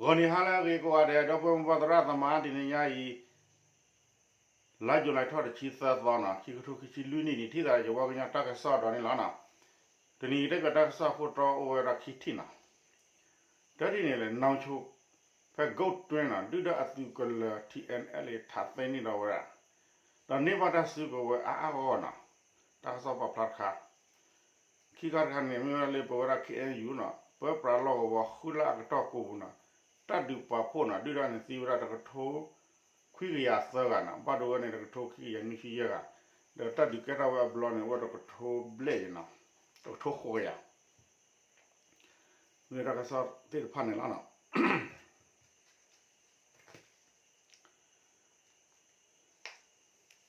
ဂီၤနံၤဟါလၢအဂ့ၤကိးဂၤဒဲး ဒီပုၢ်ဝဲၢ်မိၢ်ပၢ်သရၣ်သမါ တနံၤညါအံၤ လါယူၤလံထီၣ်တဆံသၢသီနီၤ ခံကထိခံဆံလွံၢ်နံၣ်န့ၣ် ထံၣ်သးယဝဲကညီတၢ်ကစီၣ်ဒီးန့ၣ်လီၤနီၤ. တနံၤအံၤတဲပၠးတၢ်ကစီၣ်ခိၣ်တီအိၣ်ဝဲဒၣ်ခံထံၣ်နီၤ. တထံၣ်န့ၣ်လဲၣ် နီၢ်ဆိ ဖဲ Golden နီၤ ဒုၣ်ဒါအသုးကလၢၤ T N L A ထးသ့န့ၢ်ဒီးဝဲဒၣ် ဒီးန့ၢ်ဘၣ်တၢ်စုကဝဲၤအါအါဂီၢ်ဂီၢ်နီၤ. တၢ်ကစီၣ်ပာ်ဖျါတခါ ခံခါတခါန့ၣ် မ့ၢ်ဝဲဒၣ်လၢပဝဲဒၣ် K N U နီၤ ပၢပြးလီၢ်ကဝီၤဃုလၢအကတီၢ်ကိးပူၤနီၤ တၢ်ဒုးပာ်ဖှိၣ်နီၤ ဒုၣ်ဒါန့ၣ်သံဝဲဒၣ်တကထိခွံကယၤသၢဂၤနီၤ ဘၣ်ဒိဝဲန့ၣ်တကထိခံကယၤနွံဆံယဲၢ်ဂၤ ဒီးတၢ်ဒုးကဲထီၣ်ဝဲအဘျီန့ၣ် အိၣ်ဝဲတကထိဘျဲၣ်ယဲၢ်နီၤ တကထိဃိးကယၤ မ့ၢ်တၢ်ကစီၣ်သ့ၣ်တဖၣ်န့ၣ်လီၤနီၤ.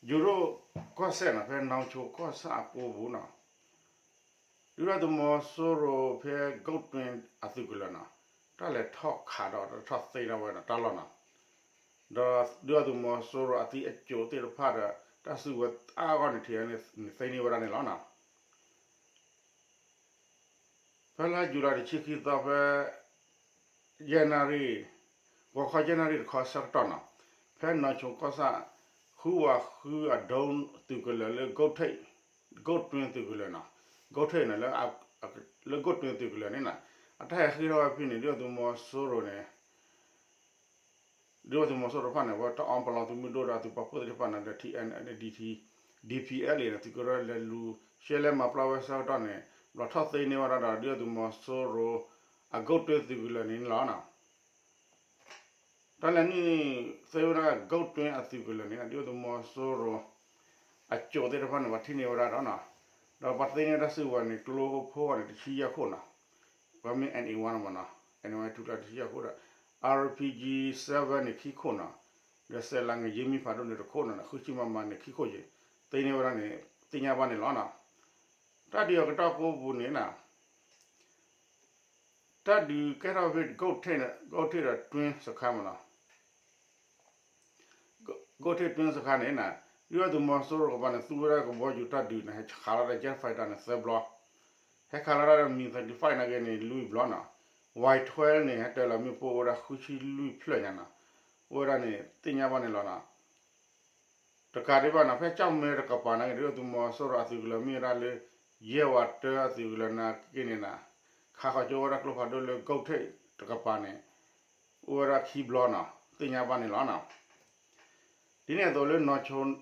ယိၤဒိၣ်ကီၢ်စဲၣ်နီၤ ဖဲနီၢ်ဆိကီၢ်ဆၣ်အကိပူၤနီၤ ဒုၣ်ဒါသုးမီၤစိရိၤဖဲ Golden အသုးကလၢၤနီၤ တၢ်လဲၤထီၣ်ခးဒီးတၢ်ထီၣ်သ့ထီၣ်ဝဲဒီးတၢ်လီၢ်နီၤ ဒီးဒုၣ်ဒါသုးမီၤစိရိၤအသံအကၠိၣ်သ့ၣ်တဖၣ်ဒီး တၢ်စုကဝဲၤအါအါဂီၢ်ဂီၢ်န့ၣ် ထံၣ်န့ၣ်သ့န့ၢ်ဝဲဒၣ်န့ၣ်လီၤနီၤ. ဖဲလါယူၤလံတဆံခံသီဖဲ ယဲၢ်နၣ်ရံၣ် ဂီၤခီယဲၢ်နၣ်ရံၣ်တခီဆၢကတီၢ်နီၤ ဖဲနီၢ်ဆိကီၢ်ဆၣ် ဃုဝးဃုအဒိသုးကလၢၤလၢ Golden သုးကလၢၤနီၤ Golden နီၤ လၢ Golden သုးကလၢၤန့ၣ်နီၤ အတၢ်ဟဲဃ့ထီၣ်ဝဲဖဲန့ၣ် ဒုၣ်ဒါသုးမီၤစိရိၤန့ၣ် ဒုၣ်ဒါသုးမီၤစိရိၤတဖၣ်န့ၣ် အဝဲတၢ်အီပလီသုးမုၢ်ဒိၣ်ဒီးအသုးပာ်ဖှိၣ်သ့ၣ်တဖၣ်န့ၣ်ဒီး T N L A D T D P L A န့ၣ် သုးကရၢလဲၤလူၤ ရှဲလဲမၤပျီဝဲဆၢကတီၢ်န့ၣ် ဘျီထီၣ်သ့န့ၢ်ဝဲဒၣ်ဒီး ဒုၣ်ဒါသုးမီၤစိရိၤ အ Golden သုးကလၢၤန့ၣ်လီၤနီၤ. တၢ်လဲၤနုာ်သ့ဝဲဒၣ် Golden အသုးကလၢၤန့ၣ် ဒုၣ်ဒါသုးမီၤစိရိၤ အကၠိၣ်သ့ၣ်တဖၣ်န့ၣ် ပှၤထံၣ်န့ၢ်ဝဲဒၣ်ဒီးနီၤ ဒီးပှၤသ့န့ၢ်တၢ်စုကဝဲၤန့ၣ် ကျိဖိန့ၣ် တဆံယဲၢ်ခိၣ်နီၤ ပှၤမ့ၢ် N A one မ့ၢ်နီၤ N A one ထူကျါတဆံယဲၢ်ခိၣ်ဒီး R P G seven န့ၣ် ခံခိၣ်နီၤ ဒီးစဲးလးငရဲမံၤဖးဒိၣ်န့ၣ်တခိၣ်နီၤ ဃုဆံ MM န့ၣ် ခံခိၣ်ယဲၢ် သ့န့ၢ်ဝဲဒၣ်န့ၣ် သ့ၣ်ညါဘၣ်န့ၣ်လီၤနီၤ. တၢ်ဒုးအကတီၢ်ကိးပူၤန့ၣ်နီၤ တၢ်ဒုးကဲထီၣ်ဖဲ Golden ဒီး Golden ဒီး Twin စခါမ့ၢ်နီၤ Golden Twin စခါန့ၣ်နီၤ ဒုၣ်ဒါသုးမီၤစိရိၤကပၤန့ၣ် သူဝဲဒၣ်ကဘီယူၤတၢ်ဒုးန့ၣ် ဟဲခးလီၤဒၣ် jet fighter န့ၣ် သၢဘျီ ဟဲခးလီၤဒၣ်ဒီး MiG thirty-five နာ်က့န့ၣ် လွံၢ်ဘျီနီၤ Y twelve န့ၣ် ဟဲတၢၤလီၤမ့ၣ်ပိၢ်အိၣ်ဝဲဒၣ်ဃုဆံလွံၢ်ဖျၢၣ်ညါနီၤ အိၣ်ဝဲဒၣ်န့ၣ် သ့ၣ်ညါဘၣ်န့ၣ်လီၤနီၤ. တကးဒံးဘၣ်နီၤ ဖဲကၠီၣ်မဲတကပၤနာ်က့ ဒုၣ်ဒါသုးမီၤစိရိၤအသုးကလၢၤမ့ၢ်ဝဲဒၣ်လၢ ယဲၢ်ဝးတၢအသုးကလၢၤနာ်က့န့ၣ်နီၤ ခးဃီၤကၠိဝဲဒၣ်ကျိဖးဒိၣ်လၢ Golden တကပၤန့ၣ် အိၣ်ဝဲဒၣ်ခံဘျီနီၤ သ့ၣ်ညါဘၣ်န့ၣ်လီၤနီၤ. ဒ်န့ၣ်အသိးလၢ နီၢ်ဆိ နီၢ်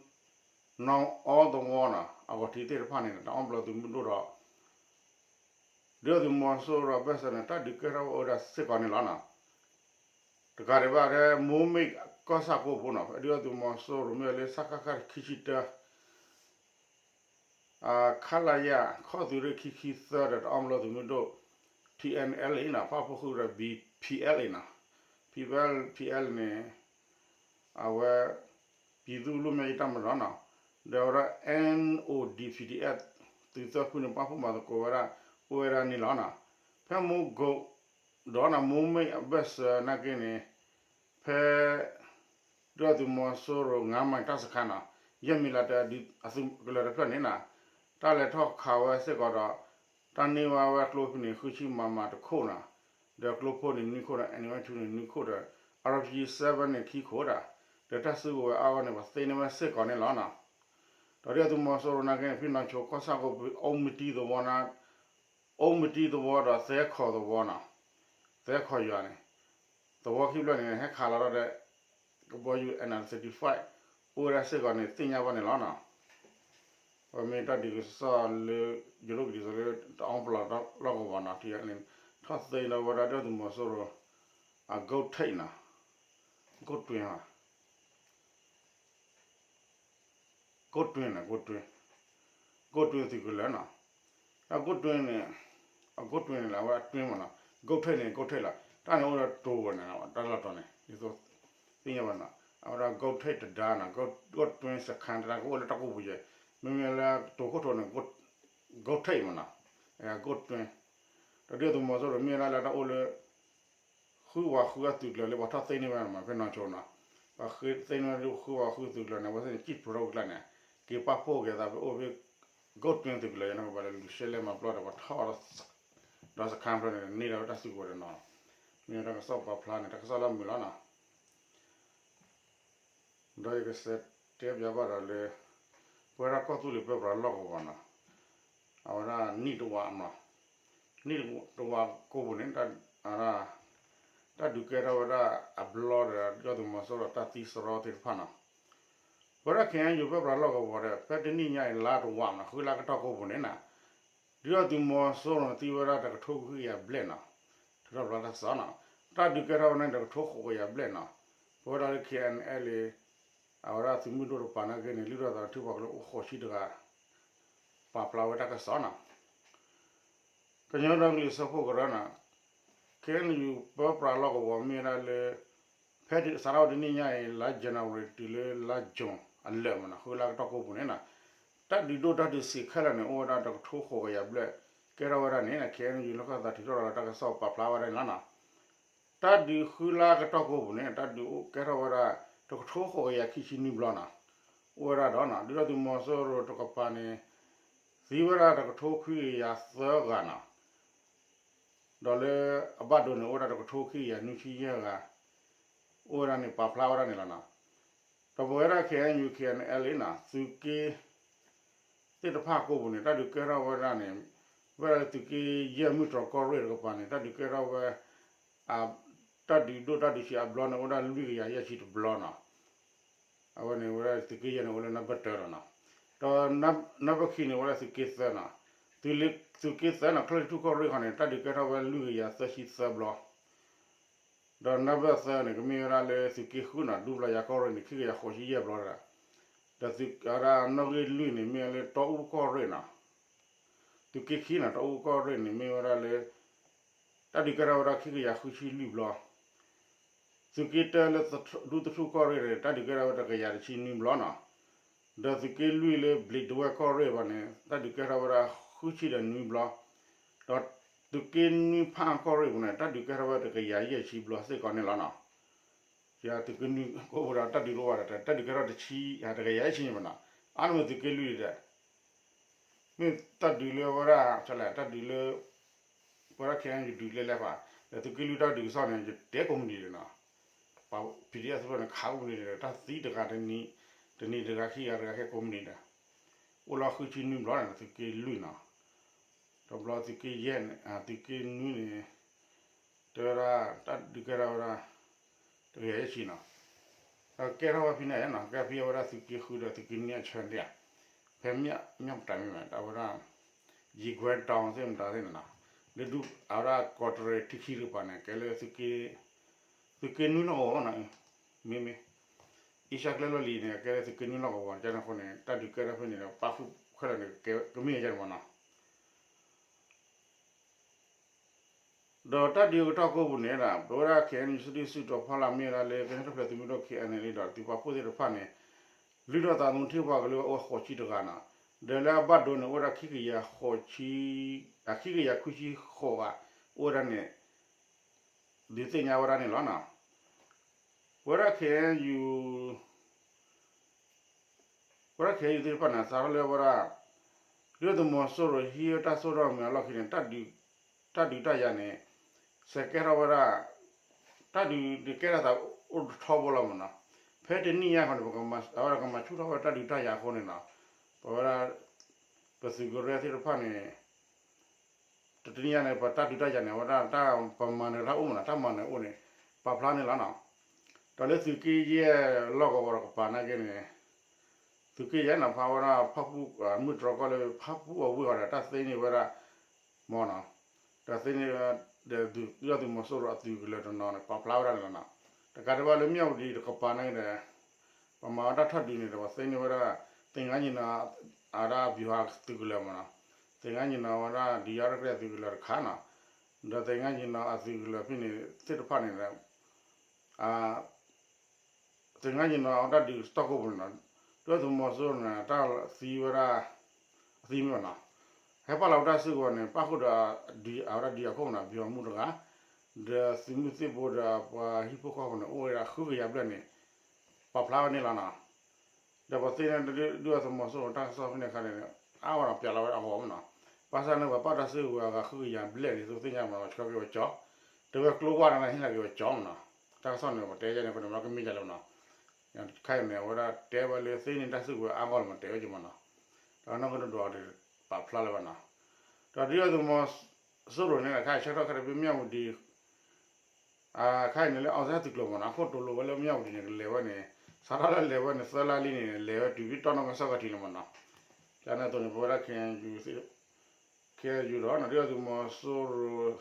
အီသဝီနီၤ အဂီၢ်ထံးသ့ၣ်တဖၣ်န့ၣ် တၢ်အီပလီသုးမုၢ်ဒိၣ်ဒီး ဒုၣ်ဒါသုးမီၤစိရိၤအဘၢၣ်စၢၤန့ၣ် တၢ်ဒုးကဲထီၣ်ဝဲအိၣ်ဝဲဒၣ်စ့ၢ်ကီးန့ၣ်လီၤနီၤ. တကးဒံးဘၣ်ထဲ မိၢ်မ့ၣ်ကီၢ်ဆၣ်ကိးပူၤနီၤ ဒုၣ်ဒါသုးမီၤစိရိၤမ့ၢ်ဝဲလၢ စကခ ခံဆံတၢ ခလရ ခီၣ်သုးရ့ၣ်ခံဆံသၢဒီး တၢ်အီပလီသုးမုၢ်ဒိၣ် T N L A နီၤ ပာ်ဖှိၣ်ဃုာ်ဒီး B P L A နီၤ P P L P L န့ၣ် အဝဲ ပြည်သူ့လွတ်မြောက်ရေးတပ်မတော်နီၤ ဒီးဝဲဒၣ် N O D P D F သုးသၢဖုန့ၣ် ပာ်ဖှိၣ်မၤသကိးဝဲဒၣ် အိၣ်ဝဲဒၣ်န့ၣ်လီၤနီၤ. ဖဲမိၢ်ကိး ဒီးနီၤမိၢ်မ့ၣ်အဘၢၣ်စၢၤနာ်က့န့ၣ် ဖဲ ဒုၣ်ဒါသုးမီၤစိရိၤ ငါးမိုင် တပ်စခန်းနီၤ ယဲၢ်မံၤလးတဲ အသုးကလၢၤတဖျၢၣ်န့ၣ်နီၤ တၢ်လဲၤထီၣ်ခးဝဲစ့ၢ်ကီးဒီး တၢ်န့ၢ်ဝဲဝဲကျိဖဲန့ၣ် ဃုဆံ MM တခိၣ်နီၤ ဒီးကျိဖိန့ၣ်နွံခိၣ်ဒီး N one two န့ၣ်နွံခိၣ်ဒီး R P G seven န့ၣ်ခံခိၣ်ဒီး ဒီးတၢ်စုကဝဲၤအါဂီၢ်န့ၣ် ပှၤသ့န့ၢ်ဝဲစ့ၢ်ကီးန့ၣ်လီၤနီၤ. ဒီးဒုၣ်ဒါသုးမီၤစိရိၤနာ်က့န့ၣ် ဖဲနီၢ်ဆိကီၢ်ဆၣ်ကိးပူၤ အိၣ်မတံသဝီနီၤ အိၣ်မတံသဝီဒီးသဲခီၣ်သဝီနီၤ သဲခီၣ်ယွၤန့ၣ် သဝီခံဖျၢၣ်န့ၣ် ဟဲခးလီၤဒီး ကဘီယူၤ N R thirty-five အိၣ်ဝဲဒၣ်စ့ၢ်ကီးန့ၣ် သ့ၣ်ညါဘၣ်န့ၣ်လီၤနီၤ. ပမ့ၢ်တၢ်ဒုးကစီၣ်လၢ ယိၤဒိၣ်ကဒံးသိးလၢ တၢ်အီပလီၢ်လီၢ်ကဝီၤနီၤ ထံၣ်န့ၣ် ထီၣ်သ့ဒီးဝဲဒၣ်ဒုၣ်ဒါသုးမီၤစိရိၤ အ Golden နီၤ Golden ဘၣ် Golden န့ၣ် Golden Golden သုးကလၢၤနီၤ အ Golden န့ၣ် အ Golden န့ၣ်လၢအဝဲအတွင်းမ့ၢ်နီၤ Golden န့ၣ် Golden လီၤ တၢ်န့ၣ်အိၣ်ဒီးတိၤဝဲန့ၣ် တၢ်လီၢ်တီၤန့ၣ် ဒ်သိးသ့ၣ်ညါဘၣ်နီၤ အဝဲဒၣ် Golden တဒါနီၤ Golden စခန်းတဒါကအိၣ်လၢတၢ်ကိၢ်ပူၤယဲၢ် မ့မ့ၢ်လၢတိၤခိၣ်ထိးန့ၣ် Golden မ့ၢ်နီၤ Golden ဒီးဒုၣ်ဒါသုးမီၤစိရိၤမ့ၢ်ဒၣ်လၢတၢ်အိၣ်လၢ ဃုဝးဃုအသုးကလၢၤလၢပှၤထီၣ်သ့န့ၢ်ဝဲမ့ၢ်ဖဲနီၢ်ဆိနီၤ ပှၤဃ့သ့န့ၢ်ဝဲဒၣ်ဃုဝးဃုသုးကလၢၤန့ၣ် အဝဲသ့ၣ်န့ၣ် ကံၣ်ပရိကျါန့ၣ် က့ၤပာ်ဖှိၣ်က့ၤသးဖဲအိၣ်ဖဲ Golden သုးကလၢၤယဲၢ်န့ၣ် ကဘၣ်လဲၤလူၤရှဲလဲမၤပျီဒီးပှၤထီၣ်ဒီး စခန်းဖျၢၣ်န့ၣ် န့ၢ်ဒီးဝဲတၢ်စုကဝဲၤတနီၤလီၤ မ့ၢ်တၢ်ကစီၣ်ပာ်ဖျါန့ၣ် တၢ်ကစီၣ်လၢအမုာ်လီၤနီၤ. ဒီးယကစးတဲပၠးဘၣ်ဒီးလၢ ပဝဲဒၣ်ကီၢ်သူလ့ၤပၢပြးလီၢ်ကဝီၤနီၤ, အဝဲဒၣ်နံၣ်တဝးနီၤ, နံၣ်တဝးကိးပူၤန့ၣ် တၢ်ဒုးကဲထီၣ်ဝဲဒၣ်အဘျီဒီး ဒုၣ်ဒါသုးမီၤစိရိၤတၢ်သံစရီသ့ၣ်တဖၣ်နီၤ. ပဝဲဒၣ် ခ့ၣ်အဲၣ်ယူၣ် ပၢပြးလီၢ်ကဝီၤဒီး ဖဲတနံၣ်ညါအံၤ လါတဝးနီၤ ဃုလါကတီၢ်ကိးပူၤန့ၣ်နီၤ ဒုၣ်ဒါသုးမီၤစိရိၤန့ၣ် သံဝဲဒၣ်တကထိခွံကယၤဘျဲၣ်နီၤ, ထုးထီၣ်ဖျါတၢ်ကစီၣ်နီၤ. တၢ်ဒုးကဲထီၣ်ဝဲန့ၣ် တကထိဃိးကယၤဘျဲၣ်နီၤ. ပဝဲဒၣ်လၢ ခ့ၣ်အဲၣ်ယူၣ် အဝဲဒၣ်သုးမုၢ်ဒိၣ်တကပၤနာ်က့န့ၣ် လုၢ်ထီၣ်သးထံပှၤကလုာ်အိၣ်ဃိးဆံတဂၤ ပာ်ဖျါဝဲတၢ်ကစီၣ်နီၤ. ကညီဒီကလုာ်စၢဖှိၣ်ကရၢနီၤ, ခ့ၣ်အဲၣ်ယူၣ် ပၢပြးလီၢ်ကဝီၤမ့ၢ်ဝဲဒၣ်လၢ ဖဲစးထီၣ်ဝဲတနံၣ်ညါအံၤ လါ January တုၤလၢလါ June အလၢာ်မနီၤ ဃုလါကတီၢ်ကိးပူၤန့ၣ်နီၤ, တၢ်ဒုးဒိၣ်တၢ်ဒုးဆံးခဲလၢာ်န့ၣ် အိၣ်ဝဲဒၣ်တကထိဃိးကယၤဘျဲၣ် ကဲထီၣ်ဝဲဒၣ်န့ၣ် ခ့ၣ်အဲၣ်ယူၣ် လီၢ်ခၢၣ်သးထုးထီၣ်လီၤတၢ်ကစီၣ်ပာ်ဖျါဝဲဒၣ်န့ၣ်လီၤနီၤ. တၢ်ဒုးဃုလါကတီၢ်ကိးပူၤန့ၣ် တၢ်ဒုးအိၣ်ကဲထီၣ်ဝဲဒၣ် တကထိဃိးကယၤခံဆံနွံဘျီနီၤ, အိၣ်ဝဲဒၣ်ဒီးနီၤ ဒုၣ်ဒါသုးမီၤစိရိၤတကပၤန့ၣ် သံဝဲဒၣ်တကထိခွံကယၤသၢဂၤနီၤ, ဒီးလၢအဘၣ်ဒိန့ၣ် အိၣ်ဝဲဒၣ်တကထိခံကယၤနွံဆံယဲၢ်ဂၤ အိၣ်ဝဲဒၣ်န့ၣ် ပာ်ဖျါဝဲဒၣ်န့ၣ်လီၤနီၤ. ဒီးပဝဲဒၣ် ခ့ၣ်အဲၣ်ယူၣ် ခ့ၣ်အဲၣ်ယူၣ် လၢနီၤ သုးက့ သ့ၣ်တဖၣ်ကိးပူၤန့ၣ် တၢ်ဒုးကဲထီၣ်ဝဲဒၣ်န့ၣ် ဝဲဒၣ်လၢသုးက့ယဲၢ်မုၢ်တြီၤကီၢ်ရ့ၣ်တကပၤန့ၣ် တၢ်ဒုးကဲထီၣ်ဝဲ တၢ်ဒုးဒိၣ်တၢ်ဒုးဆံးအဘျီန့ၣ် အိၣ်ဝဲဒၣ်လွံၢ်ကယၤယဲၢ်ဆံတဘျီနီၤ. အဝဲန့ၣ်ဝဲဒၣ်သုးက့ယဲၢ်န့ၣ် အိၣ်လၢနံပါတ်တၢလီၤနီၤ. ဒီးနံပါတ်ခံန့ၣ် အိၣ်ဝဲဒၣ်သုးက့သၢနီၤ. သုးက့သၢနီၤ ချၢၣ်ထူၣ်ကီၢ်ရ့ၣ်ခီန့ၣ် တၢ်ဒုးကဲထီၣ်ဝဲလွံၢ်ကယၤသၢဆံသၢဘျီ ဒီးနံပါတ်သၢန့ၣ် ကမ့ၢ်ဝဲဒၣ်လၢသုးက့ဃုနီၤ ဒူပျီယၤကီၢ်ရ့ၣ်န့ၣ် ခံကယၤဃိးဆံယဲၢ်ဘျီဒီး ဒီးသုးဝဲဒၣ်နီၣ်ဂံၢ်လွံၢ်န့ၣ် မ့ၢ်ဝဲလၢတီအူကီၢ်ရ့ၣ်နီၤ. သုးက့ခံနီၤ တီအူကီၢ်ရ့ၣ်န့ၣ် မ့ၢ်ဝဲဒၣ်လၢ တၢ်ဒုးကဲထီၣ်ဝဲဒၣ်ခံကယၤဃုဆံလွံၢ်ဘျီ သုးက့တၢလၢဒူသထူၣ်ကီၢ်ရ့ၣ်န့ၣ် တၢ်ဒုးကဲထီၣ်ဝဲတကယၤတဆံနွံဘျီနီၤ. ဒီးသုးက့လွံၢ်လၢဘျံးဒဝဲၢ်ကီၢ်ရ့ၣ်ဘၣ်န့ၣ် တၢ်ဒုးကဲထီၣ်ဝဲဒၣ်ဃုဆံဒီးနွံဘျီ, ဒီးသုးက့နွံဖၣ်အၣ်ကီၢ်ရ့ၣ်ပူၤန့ၣ် တၢ်ဒုးကဲထီၣ်ဝဲတကယၤယဲၢ်ဆံဘျီစ့ၢ်ကီးန့ၣ်လီၤနီၤ. သုးက့နွံကိးပူၤဒီးတၢ်ဒုးတအိၣ်ဘၣ်ဒီး တၢ်ဒုးကဲထီၣ်တဆံ တကယၤယဲၢ်ဆံန့ၣ်ဘၣ်နီၤ. အါန့ၣ်မ့ၢ်သုးက့လွံၢ်ဒီး မ့ၢ်တၢ်ဒုးလၢဝဲဒၣ် တၢ်ဒုးလၢ ပဝဲဒၣ် ခ့ၣ်အဲၣ်ယူၣ် ဒုးလဲၤလဲၤဖး ဒီးသုးက့လွံၢ်တၢ်ဒုးကစီၣ်န့ၣ် ယတဲကိးမုၢ်နံၤဒဲးနီၤ. ပှၤ ပီၣ်ဒံၣ်အဲၣ်သ့ၣ်တဖၣ်န့ၣ် ခးကိးမုၢ်နံၤဒဲး တၢ်သံတဂၤတနံၤ တနံၤတဂၤခံဂၤတဂၤခဲကိးမုၢ်နံၤဒဲး အိၣ်လီၤဃုဆံနွံဘျီန့ၣ် သုးက့လွံၢ်နီၤ. တဘျီသုးက့ယဲၢ်န့ၣ် သုးက့နွံန့ၣ် တဲဝဲဒၣ် တၢ်ဒုးကဲထီၣ်ဝဲဒၣ် တကယၤယဲၢ်ဆံနီၤ. ဒီးကဲထီၣ်ဝဲဖဲန့ၣ်နီၤ ကဲဖဲအဝဲဒၣ်သုးက့ဃုဒီးသုးက့နွံအဆၢန့ၣ်ဧါ, ဖဲမ့ၢ်မတၤမ့ၢ်မတၤ အဝဲဒၣ် ယံာ်ကွဲတီၤသ့ၣ်မတၤသ့ၣ်န့ၣ်နီၤ, လၢဒူ အဝဲဒၣ်ကီးတရံးထံခံတကပၤန့ၣ် ကဲလၢ သုးက့နွံလီၢ်ကဝီၤနီၤ, မ့မ့ၢ် အ့ရှါကျဲလီၢ်လံၤန့ၣ် ကဲလၢသုးက့နွံလီၢ်ကဝီၤ ကန့ၣ်အဃိန့ၣ် တၢ်ဒုးကဲထီၣ်ဖဲန့ၣ်ဒီး ပာ်ဃုာ်ခဲလၢာ်န့ၣ် ကမ့ၢ်ယဲန့ၣ်မနီၤ. ဒီးတၢ်ဒုးကတီၢ်ကိးပူၤန့ၣ်ဒီး ပဝဲဒၣ် ခ့ၣ်အဲၣ်ယူၣ် စုဒုၣ်စုတီၤဖီလာ်မ့ၢ်ဝဲဒၣ်လၢ ကညီတၢ်ထူၣ်ဖျဲးသုးမုၢ်ဒိၣ် ခ့ၣ်အဲၣ်ယူၣ် ဒီးသုးပာ်ဖှိၣ်သ့ၣ်တဖၣ်န့ၣ် လုၢ်ထီၣ်သးသမူထံပှၤကလုာ်အိၣ်ဃိးဆံတဂၤနီၤ, ဒီးလၢအဘၣ်ဒိန့ၣ် အိၣ်ဝဲဒၣ်ခံကယၤဃိးဆံ အခံကယၤခွံဆံဃိးဂၤ အိၣ်ဝဲဒၣ်န့ၣ် ဒုးသ့ၣ်ညါဝဲဒၣ်န့ၣ်လီၤနီၤ. ပဝဲဒၣ် ခ့ၣ်အဲၣ်ယူၣ် ပဝဲဒၣ် ခ့ၣ်အဲၣ်ယူၣ် သ့ၣ်တဖၣ်န့ၣ် စးထီၣ်လၢဝဲဒၣ် ဒုၣ်ဒါသုးမီၤစိရိၤဟံးဝဲတၢ်စိတၢ်ကမီၤအလီၢ်ခံန့ၣ် တၢ်ဒုးတၢ်ယၤန့ၣ် စဲးကဲထီၣ်ဝဲဒၣ် တၢ်ဒုးန့ၣ်ကဲထီၣ်သးအိၣ်တထီဘိလီၤမနီၤ. ဖဲတနံၣ်ညါခီန့ၣ် ပကမၤ အဝဲဒၣ်ကမၤဆူၣ်ထီၣ်ဝဲဒၣ်တၢ်ဒုးတၢ်ယၤအဃိန့ၣ်နီၤ, ပဝဲဒၣ် ပသုးကရၢသ့ၣ်တဖၣ်န့ၣ် တနံၣ်ညါန့ၣ် ပတၢ်ဒုးတၢ်ယၤန့ၣ် အဝဲဒၣ်တၢ်ပမၤနၢၤတၢ်အိၣ် မနီၤ, တၢ်မၤနၢၤအိၣ်န့ၣ် ပာ်ဖျါန့ၣ်လီၤနီၤ. ဒီးလၢသုးက့ယဲၢ်လီၢ်ကဝီၤတကပၤနာ်က့န့ၣ် သုးက့ယဲၢ်နီၤ ဖးဝဲဒၣ်ဖၣ်ပူၣ် မုၢ်တြီၤကီၢ်လၢဖၣ်ပူၣ်အဝ့ၢ်ဃီဒီး တၢ်သ့န့ၢ်ဝဲဒၣ် မနီၤ, တၢ်သ့န့ၢ်ဝဲ ဒုၣ်ဒါသုးမီၤစိရိၤအသုးကလၢၤတနီၤန့ၣ် ပာ်ဖျါဝဲဒၣ်န့ၣ်လီၤနီၤ. တကးဒံးဘၣ်လၢမၠၣ်ဝတံၤတကပၤနာ်က့ဒီး ပမၤဝဲတၢ်ထီၣ်ဒုးန့ၣ်ဒီး ပသ့န့ၢ်ဝဲဒၣ် သင်္ဃန်းညီနောင် အဝဲဒၣ်ဗျူဟာသုးကလၢၤမနီၤ, သင်္ဃန်းညီနောင် အဝဲဒၣ်ဒုးယၤရဲၣ်ကျဲၤသုးကလၢၤတခါနီၤ, ဒီး သင်္ဃန်းညီနောင် အသုးကလၢၤဖဲန့ၣ်သ့ၣ်တဖၣ်န့ၣ်ဒီး သင်္ဃန်းညီနောင် အဝဲဒၣ်ဒုးကတီၢ်ကိးပူၤန့ၣ်နီၤ, ဒုၣ်ဒါသုးမီၤစိရိၤန့ၣ် တၢ်သံဝဲဒၣ် အသံမ့ၢ်ဘၣ်နီၤ, ဟဲပာ်လီၤဝဲတၢ်စုကဝဲၤန့ၣ် ပၣ်ဃုာ်ဒီး အဝဲဒၣ်ဒုးယၤခိၣ်မနီၤ ဗျူဟာမှူးတဂၤ ဒီးသုးမုၢ်သံၣ်ဘိဒီးပှၤဟံၣ်ဖိဃီဖိန့ၣ် အိၣ်ဝဲဒၣ်ဃုကယၤဘျဲၣ်န့ၣ် ပာ်ဖျါဝဲန့ၣ်လီၤနီၤ. ဒီးပသ့န့ၢ်ဒုၣ်ဒါသုးမီၤစိရိၤတၢ်ကစီၣ်ဖဲန့ၣ်အခါန့ၣ် အါဝဲဒီးပျးလီၤဝဲဒၣ်အဂီၢ်မနီၤ, ဘၣ်ဆၣ်န့ၣ်ပှၤပာ်တၢ်စုကဝဲၤအဂၤဃုကယၤဘျဲၣ်န့ၣ် သုသ့ၣ်ညါမနီၤ ဆှၢက့ၤဝဲကၠီ တဲဝဲကျိဝါန့ၣ် ဟ့ၣ်လီၤက့ၤဝဲကၠီမ့ၢ်နီၤ, တၢ်ကစီၣ်န့ၣ် ပတဲယဲန့ၣ် ပန့ၣ်မ့ၢ်ကမ့ၢ်ယဲလၢမ့ၢ်နီၤ, ခဲအံၤန့ၣ် အဝဲဒၣ်တဲဝဲလၢသ့န့ၣ် တၢ်စုကဝဲၤအါဂီၢ်လီၤမ့ၢ် တဲဝဲက့ၤမ့ၢ်နီၤ, တၢ်နီၢ်ကဒိၣ်ဒီးပာ်ဖျါလၢၤဘၣ်နီၤ, ဒီးဒုၣ်ဒါသုးမီၤစိရိၤန့ၣ် ခဲအံၤဆၢထီၣ်ခဲအံၤဖဲမၠၣ်ဝတံၤ အခါအံၤန့ၣ်လၢ အောင်ဇေယျ သုးကျိၤမ့ၢ်နီၤ, အခိၣ်တိၤလိာ်ဝဲလၢမၠၣ်ဝတံၤန့ၣ် ကလဲၤဝဲန့ၣ်, စးထီၣ်လၢလဲၤဝဲန့ၣ် သၢလါလံန့ၣ် လဲၤဝဲတုၤဖဲတီၢ်နီၣ်ကစၢ်ခီၣ်ထံးလံမ့ၢ်နီၤ, ကန့ၣ်အသိးန့ၣ် ပဝဲဒၣ် ခ့ၣ်အဲၣ်ယူၣ်ဒီး ဒုၣ်ဒါသုးမီၤစိရိၤ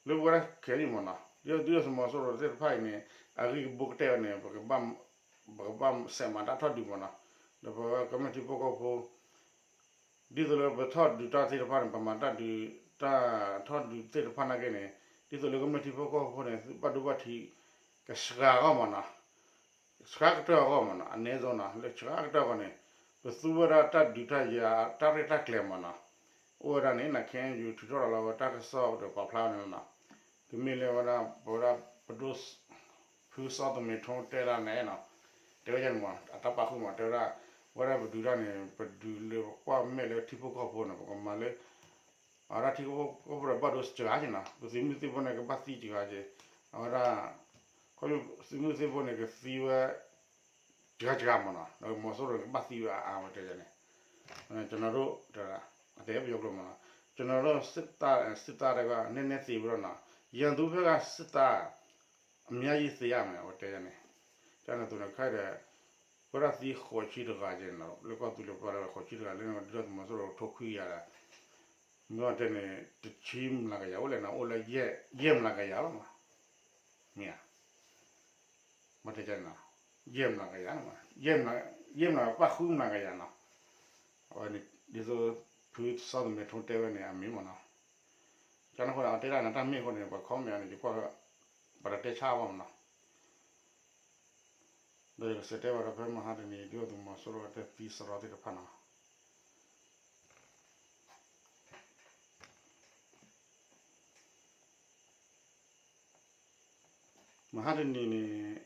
လၢပဝဲဒၣ်ခဲအံၤမ့ၢ်နီၤ, ဒုၣ်ဒါသုးမီၤစိရိၤသ့ၣ်တဖၣ်အံၤန့ၣ် အဂံၢ်ကဘိကတၢၢ်န့ၣ် ပကဘၣ်စဲးမၤတၢ်ထီၣ်ဒုးမ့ၢ်နီၤ, ဒီးပဝဲကမျၢၢ်ထံဖိကီၢ်ဖိ ဒ်သိးလၢပထီၣ်ဒုးတၢ်သ့ၣ်တဖၣ်န့ၣ် ပမၤတၢ်ဒုးတၢ်ထီၣ်ဒုးသ့ၣ်တဖၣ်နာ်က့န့ၣ် ဒ်သိးလၢကမျၢၢ်ထံဖိကီၢ်ဖိန့ၣ် သုးဘၣ်ဒိဘၣ်ထံး ကစှၤအဂီၢ်မ့ၢ်နီၤ, စှၤကတၢၢ်အဂီၢ်မ့ၢ်နီၤ, အနည်းဆုံးနီၤ လၢစှၤကတၢၢ်အဂီၢ်န့ၣ် ပသူဝဲဒၣ်တၢ်ဒုးတၢ်ယၤတၢ်ရဲၣ်တၢ်ကျဲၤမ့ၢ်နီၤ, အိၣ်ဝဲဒၣ်န့ၣ် န ခ့ၣ်အဲၣ်ယူၣ် ထုးထီၣ်လီၤဝဲတၢ်ကစီၣ်ဒီးပာ်ဖျါဝဲန့ၣ်နီၤ, ကမ့ၢ်လၢဝဲဒၣ် ပဝဲဒၣ်ပဒိၣ် ဖုစီၤသမဲထိတဲဒၣ်န့ၣ်နီၤ, တဲဝဲဒၣ်န့ၣ်မ့ၢ် အတၢ်ပာ်ဃုာ်မ့ၢ် တဲဝဲဒၣ် ဝဲဒၣ်ပဒုးတၢ်န့ၣ် ပဒုးလၢပကွၢ်မဲာ်လၢထံဖိကီၢ်ဖိန့ၣ် ပကမၤလၢ အဝဲဒၣ်ထံဖိကီၢ်ဖိဒီးဘၣ်ဒိစှၤက့ၤနီၤ, ပသုးမုၢ်သံၣ်ဘိန့ၣ် ကဘၣ်သံစှၤက့ၤ, အဝဲဒၣ် ခီဖျိသုးမုၢ်သံၣ်ဘိန့ၣ် ကသံဝဲ စှၤစှၤမ့ၢ်နီၤ, ဒီးမီၤစိရိၤကဘၣ်သံဝဲအါအါဝဲတဲန့ၣ်, ကျွန်တော်တို့ တဲဒၣ် အတဲပယီၤကျိာ်မ့ၢ်နီၤ, ကျွန်တော်တို့စစ်သား စစ်သားတွေက နည်းနည်းသေပြီးတော့နော် ရန်သူဘက်ကစစ်သား အများကြီးသေရမယ် အဝဲတဲန့ၣ်, တၢ်န့ၣ်အသိးန့ၣ် ခဲအံၤဒီး ပဝဲဒၣ်သံဃိးဆံတဂၤက့ၤနီၤ လၢကီၢ်သူလ့ၤပှၤဒီး ဃိးဆံတဂၤလၢန့ၣ် ဒုၣ်ဒါသုးမီၤစိရိၤထိခွံကယၤဒီး မ့ၢ်အီၤတဲန့ၣ် တဆံမျးကယၤအိၣ်လဲၣ်နီၤ အိၣ်လၢ ယဲၢ်မျးကယၤလီၤမး, မ့ၢ်ဧါ, မ့ၢ်တဲန့ၣ် ယဲၢ်မျးကယၤ, ယဲၢ်မျး ပှဲၤဃုမျးကယၤနီၤ, အဝဲန့ၣ် ဒ်သိး ဖုစီၤသမဲထိတဲဝဲန့ၣ် အမ့ၢ်မ့ၢ်နီၤ, ကန့ၣ်အဃိဒီး အတဲဒၣ်န့ၣ် တၢ်မ့ၢ်အဃိန့ၣ် ပှၤ comment န့ၣ် ယကွၢ် ပှၤတတဲဆါဘၣ်မ့ၢ်နီၤ, ဒီးယကစံးတဲဘၣ်ဒီးဖဲမဟါတနံၤ ဒုၣ်ဒါသုးမီၤစိရိၤအတၢ်သံစရီသ့ၣ်တဖၣ်နီၤ မဟါတနံၤန့ၣ်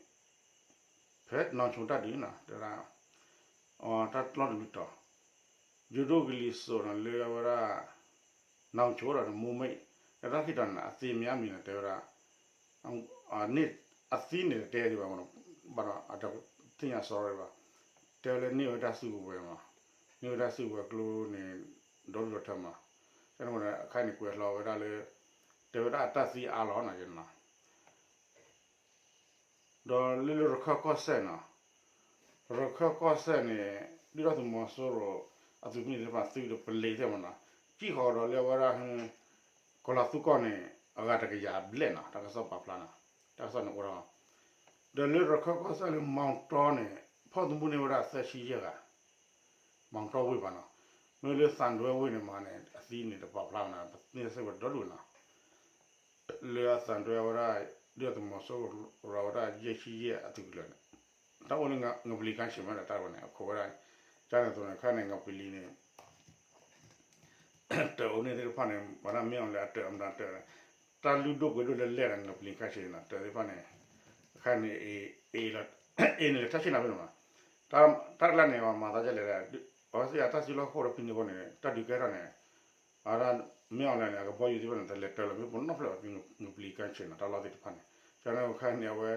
ဖဲနီၢ်ဆိတၢ်ဒုးနီၤ တဲဒၣ် အတၢ်တလီၢ်တလံၤတီၤ ယိၤဒိၣ်ကလံၤစိးနီၤ လၢအဝဲဒၣ် နီၢ်ဆိဒီး မူမိတ် တၢ်ခံတီၤန့ၣ် အသံမ့ၢ်အါမံၤန့ၣ် တဲဝဲဒၣ် န့ၣ် အသံန့ၣ်တဲဒံးဘၣ်မ့ၢ်နီၤ ဘၣ်ဒီးအတသ့ၣ်ညါစရီဘၣ် တဲဝဲလၢန့ၢ်ဝဲတၢ်စုကဝဲၤမ့ၢ် န့ၢ်ဝဲတၢ်စုကဝဲၤကျိန့ၣ် ဒီဒူၣ်ဒီထၢမ့ၢ်နီၤ တၢ်န့ၣ်အဃိန့ၣ် အခါန့ၣ်ကွဲးလီၤဝဲဒၣ်လၢ တဲဝဲဒၣ်အတၢ်သံအါလီၤနီၤ ဒီးလၢလၢရခၢၣ်ကီၢ်စဲၣ်နီၤ ရခၢၣ်ကီၢ်စဲၣ်န့ၣ် ဒုၣ်ဒါသုးမီၤစိရိၤ အသုးမုၢ်သ့ၣ်တဖၣ်သုးဒီးပလံၤသ့ၣ်မ့ၢ်နီၤ ကံၣ်ဃီဒီးလၢအဝဲဒၣ် ကီၤလၤသူကီၢ်န့ၣ် အဂၤတကယၤဘျဲၣ်နီၤ တၢ်ကစီၣ်ပာ်ဖျါနီၤ တၢ်ကစီၣ်န့ၣ်အိၣ်ဒီး ဒီးလၢရခၢၣ်ကီၢ်စဲၣ်လၢမီတီန့ၣ် ဖီၣ်သမူန့ၢ်ဝဲဒၣ်သၢဆံယဲၢ်ဂၤ မီတီဝ့ၢ်ဘၣ်နီၤ မ့ၢ်လၢသံတွဲဝ့ၢ်န့ၣ်မးန့ၣ် အသံန့ၣ်တပာ်ဖျါဘၣ်နီၤ ပသ့ၣ်ညါစ့ၢ်ကီးဒီဒူၣ်နီၤ လၢအသံတွဲဝဲဒၣ် ဒုၣ်ဒါသုးမီၤစိရိၤဝဲဒၣ်ယဲၢ်ဆံယဲၢ်အသုးကလၢၤန့ၣ် တၢ်အိၣ်လၢငပလံၤခါဆံးမးဒီးတၢ်ဝဲန့ၣ် အခိးဝဲဒၣ် ကန့ၣ်အသိးန့ၣ် ခါန့ၣ် ငပလံၤန့ၣ် တၢးအိၣ်န့ၣ်သ့ၣ်တဖၣ်န့ၣ် ပှၤဒၣ်မ့ၢ်အီၤလၢအတၢးအမတၤတၢး တၢ်လုၢ်ဒိၣ်ပှ့ၤဒိၣ်လၢလဲၣ်ဒီး ငပလံၤခါဆံးန့ၣ် တၢးသ့ၣ်တဖၣ်န့ၣ် အခါန့ၣ် အ့ၣ်န့ၣ်လဲၤထၢဆ့ၣ်နီၤဖဲန့ၣ်မး တၢ်တၢ်ကျါန့ၣ် ပှၤမၤသးဒ်လဲၣ်ဒီး အဝဲသ့ၣ်အတၢ်စုလီၢ်ခီၣ်ဒီးဖဲန့ၣ်အဃိန့ၣ် တၢ်ဒုးကဲထီၣ်န့ၣ် အဝဲဒၣ်မ့ၢ်အီၤလဲၣ်န့ၣ် အကဘီယူၤသ့ၣ်တဖၣ်န့ၣ် တလဲၤတၢးလီၤမ့ၢ်ပနီၣ်ဖျၢၣ်ဘၣ်ဖဲငပလံၤခါဆံးနီၤ တၢ်လီၢ်သ့ၣ်တဖၣ်န့ၣ် ကန့ၣ်အခါန့ၣ် အဝဲ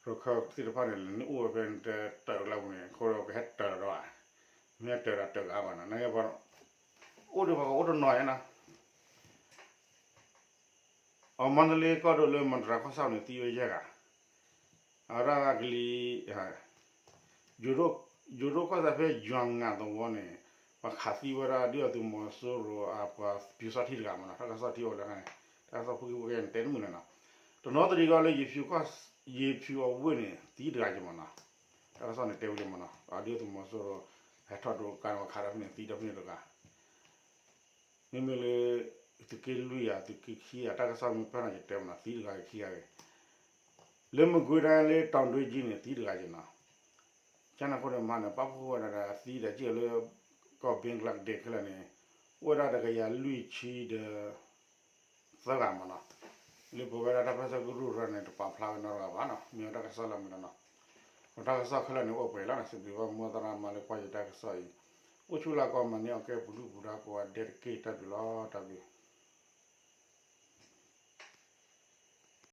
ရခၢၣ်သ့ၣ်တဖၣ်န့ၣ် လၢနအိၣ်ဝဲဖဲတၢးကျါပူၤန့ၣ် အဃိဒီးကဟဲတၢးလီၤဒီး မ့ၢ်ဟဲတၢးဒီးတၢးကါဘၣ်နီၤ နကဲပှၤ အိၣ်ဒီးပှၤကအိၣ်တနီၤနီၤ အမန္တလေးကီၢ်ဒိၣ်လၢမတြၤကီၢ်ဆၣ်န့ၣ် သံဝဲယဲၢ်ဂၤ အဝဲဒၣ်ကလံၤ ယိၤဒိၣ်ကီၢ်ဆၣ်ဖဲယွၤငးသဝီန့ၣ် ပှၤခးသံဝဲဒၣ်ဒုၣ်ဒါသုးမီၤစိရိၤအပှၤပၠူၤစီထံတဂၤမးနီၤ တၢ်ကစီၣ်ထံၣ်အိၣ်လၢန့ၣ် တၢ်ကစီၣ်ဖိက့ၤဖိကဲန့ၣ် တဲတမုာ်န့ၣ်နီၤ တနီသရံၣ်ကီၢ်လၢ ယ့ၤဖၠူၤအဝ့ၢ်န့ၣ် သံတဂၤက့ၤမးနီၤ တၢ်ကစီၣ်န့ၣ်တဲဝဲလံမးနီၤ ဒုၣ်ဒါသုးမီၤစိရိၤ ဟဲထီၣ်ဒိးကါန့ၣ် ပှၤခးဒီးဖဲန့ၣ် သံဒီးဖဲန့ၣ်တဂၤ မ့မ့ၢ်လၢ သုးက့လွံၢ်ဧါ သုးက့ခံဧါ တၢ်ကစီၣ်မ့ၢ်ဖဲန့ၣ် ယတဲမးနီၤ သံတဂၤက့ၤခံဂၤက့ၤ လၢမကွေးတိုင်းလၢ တောင်တွင်းကြီးန့ၣ် သံတဂၤက့ၤနီၤ ကန့ၣ်အဃိန့ၣ်မးန့ၣ် ပာ်ဖှိၣ်ဝဲဒၣ်ဒီးသံဒီးက့ၤလၢ ကီၢ်ဘ့ကလါဒ့းခဲလၢာ်န့ၣ် အိၣ်ဝဲဒၣ်တကယၤလွံၢ်ဆံဒီး သၢဂၤမးနီၤ လၢပဝဲဒၣ်တၢ်ပၢဆှၢကရူၢ်ရၢန့ၣ် တပာ်ဖျါဝဲနီတဂၤဘၣ်နီၤ မ့ၢ်ဝဲတၢ်ကစီၣ်လၢမနုၤနီၤ ပတၢ်ကစီၣ်ခဲလၢာ်န့ၣ် အိၣ်ပှဲၤလီၤန့ၣ် စံးဘျုးဘၣ်မိၢ်သရၣ်မါလၢကွၢ်ယတၢ်ကစီၣ်အံၤ အိၣ်ဆူၣ်လၢကီၢ်မၤန့ၢ်အီၣ်ကဲပူၤဒုၣ်ပူၤဒါကိးဂၤဒဲးတက့ၢ် တၢ်ဘျုးလီၤ တၢ်ဘျုး